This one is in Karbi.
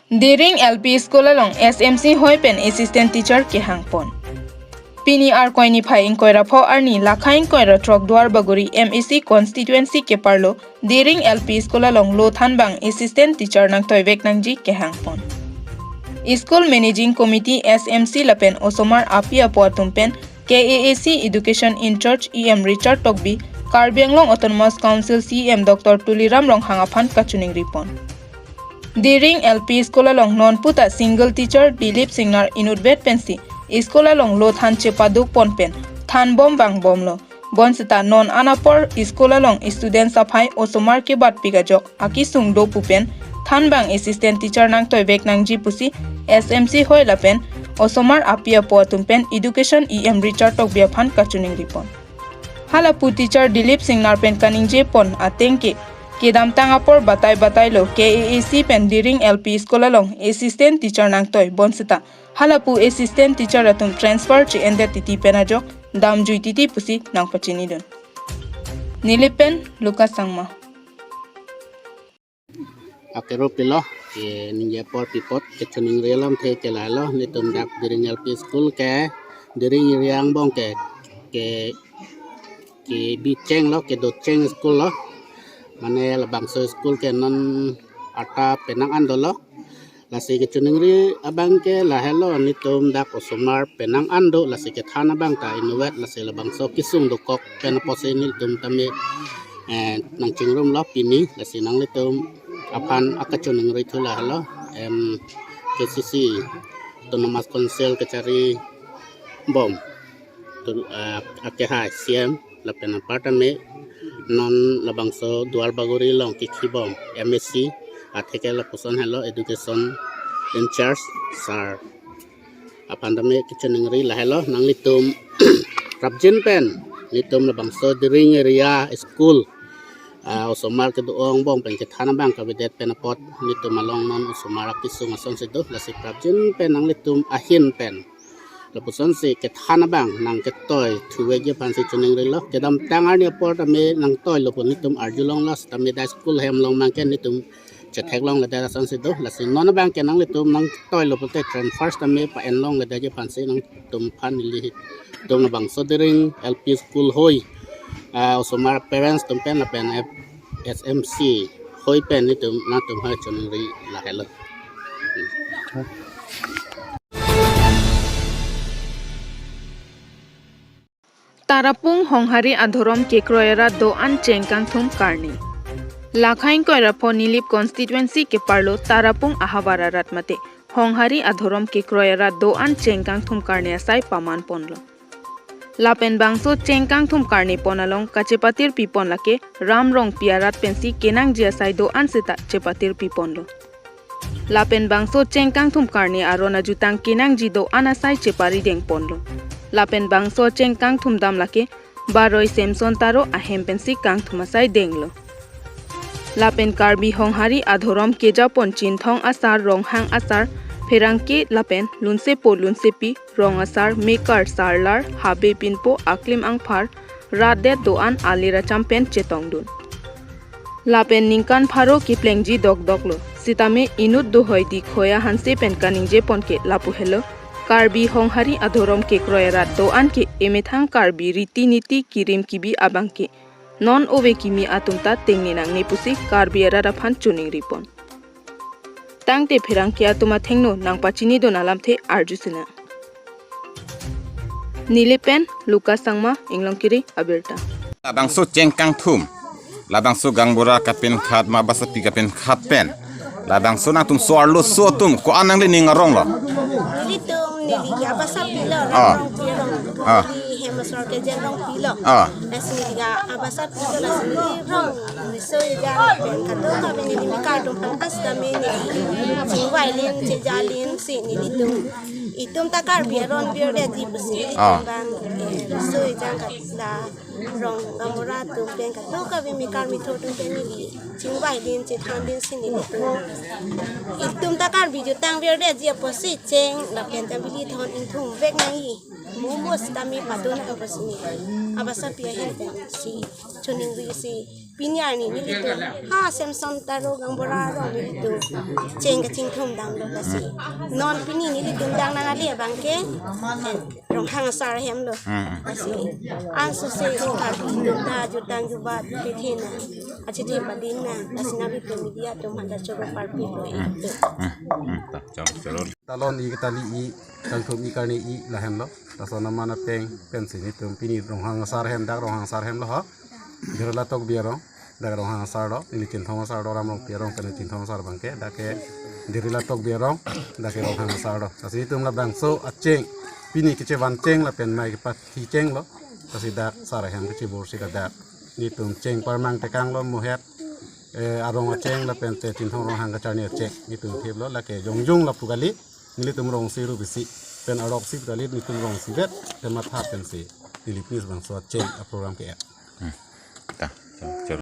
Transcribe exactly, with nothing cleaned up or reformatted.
Diring L P School along S M C hoi pen assistant teacher kehang pon. Pini Arkoi niphai ingkoi ra pho arni lakha ingkoi ra throk Duarbagori M A C constituency keparlo Diring L P School along lo thanbang assistant teacher nangtoivek nangji kehang pon. School Managing Committee, S M C lapen osomar api apo atum pen K A A C Education in-charge E M Richard Tokbi, Karbi Anglong Autonomous Council C E M Doctor Tuliram Ronghang aphan kachiningri pon. Diring L P School along non puta single teacher Dilip Singnar inutvet pensi school along lo than chepaduk pon pen thanbom vangbomlo. Bonseta non an apor school along students aphai osomar kebatpik ajok akesung do pu pen thanbang assistant teacher nangtoivek nangji pusi S M C hoi lapen osomar api apo atum pen Education E M Richard Tokbi aphan kachiningri pon. Halapu teacher Dilip Singnar pen kaningje pon ateng ke kedamtang apor batai batai lo K A A C pen Diring L P School along assistant teacher nangtoi, bonseta halapu assistant teacher atum transfer che-endet titi pen ajok damjui titi pusi nangpachinidun. Nilip pen Lucas Sangma. Akero pilo, ke ningje apor pi apot kachiningri alamthe ke lahelo, netum dak Diring L P School ke Diring area angbong ke ke kebi chenglo, kedo cheng school lo. Mane labangso school ke non arta penang an dolo. Lasi kachiningri abang ke lahelo, netum dak osomar penang an do, lasi kethan abang ta inutvet, lasi labangso kesung dokok pen apotsi netum tame, eh, nangchingrumlo pini, lasi nanglitum aphan akachiningri thu lahelo, em, K C C Autonomous Council kachari bom tu, eh, akehai C E M lapen apar tame non labangso Duarbagori along kekhibom M A C atheke lapuson helo Education in-charge sir aphan tame kachiningri lahelo, nanglitum prapjin pen netum labangso Diring area school, ah, osomar kedo-ong bong pen kethan abang kavedet pen apot netum along non osomar akesung asonsi do, lasi prapjin pen nanglitum ahin pen lapusonsi kethan abang nangketoi thuvekji aphansi chiningrilo. Kedamtang arni apor tame nangtoilo pu netum arjulonglo, sitame dak school hem along abang ke netum chetheklongledet asonsi do. Lasi non abang ke nanglitum nangtoilo pute transfer tame pa-enlongledetji aphansi nangtumphan nelitum labangso Diring L P School hoi, ah, osomar parents atum pen lapen F-, S M C hoi pen netum nangtum hai chiningri lahelo. Tarapung Honghari adhorom kekroi arat do-an cheng kangthum karni. Lakha ingkoi ra pho Nilip constituency keparlo Tarapung ahavar arat mate Honghari adhorom kekroi arat do-an cheng kangthum karni asai paman ponlo. Lapen bangso cheng kangthum karni pon along kachepatir pi pon lake Ram Rongpi arat pensi kenangji asai do-an seta chepatir pi ponlo. Lapen bangso cheng kangthum karni aron ajutang kenangji do-an asai cheparideng ponlo. Lapen bangso cheng kangthum dam lake Baroi Semson Taro ahem pensi kangthum asai denglo. Lapen Karbi Honghari adhorom kejapon Chinthong asar, Ronghang asar, pherangke lapen lunsepo lunsepi, rong asar, mekar, sarlar, habe pinpo, aklim angphar, rat det do-an alir acham pen chetongdun. Lapen ningkan pharo keplengji dokdoklo. Sitame inut dohoi Dikhoi Hanse pen kaningje pon ke lapu helo, Karbi Honghari adhorom kekroi arat do-an ke emethang Karbi riti niti kirim kibi abang ke non ove kimi atum ta tengne nangne pusi Karbi arat aphan chiningri pon. Tangte pherangke atum athengno nangpachinidun alamthe arjusinang. Nilip pen Lucas Sangma, Inglongkiri abirta. Labangso cheng kangthum, labangso gangbura kapenkhat ma basapi kapenkhat pen, labangso nangtum so-arloso atum ko-an nanglining aronglo? Nelitum neli abasapi lo, ah, Ram Rongpi arong, ah, neli hem asor ke Jen Rongpi lo. Ah. Lasi neli abasapi lo, lasi neli rong, neli so ejang pen kadokave neli mekar atum aphan asdame neli chingvailin chejalin si nelitum. Itum ta Karbi aron virdetji pusi, ah, itum abang, eh, so ejang kat la rong gangbura atum pen kadokave mekar metho atum pen neli chingvailin chethandin si nelitum. Itum ta Karbi jutang virdetji apotsi cheng lapen ta bili thon ingthumvek nangji. Momo sitame padun apotsi neli abasapi ahin pensi chiningrisi Pini arni nelitum ha Samson Taro Gaonbura arong nelitum cheng kachingthum damlo lasi. Non pini nelitum dang nang ali abangke, eh, Ronghang asar ahem lo. Hmm. Lasi. Ansose isi karbi tum ta jutang jubat kethe na. Achithi padin na. Lasi nanglitum media atum handa choro parpik lo. Hmm. Hmm. Hmm. Ta, choro, choro. Talon i, kethali i, kangthum i, karni i lahenlo. Laso aman ateng pensi nelitum pini Ronghang asar ahem, dak Ronghang asar ahem lo ha. Dherila Tokbi arong, dak Ronghang asar lo, neli Chinthong asar lo, Ram Rongpi arong pen Chinthong asar abangke, dak ke Dherila Tokbi arong, dak ke Ronghang asar lo. Lasi nelitum labangso acheng, pini kechevan cheng lapen mei kepathi cheng lo. Lasi dak asar ahem kechibor si ladak nelitum cheng parmang tekang lo, mohet, eh, arong acheng lapen te Chinthong Ronghang kacharni acheng nelitum thip lo, lake jongjong lapu kali, nelitum rongsi rup isi pen arok si kali, nelitum rongsi vet pen matha pensi neli pini labangso acheng aprogram ke-et. Hmm. Ta, choro,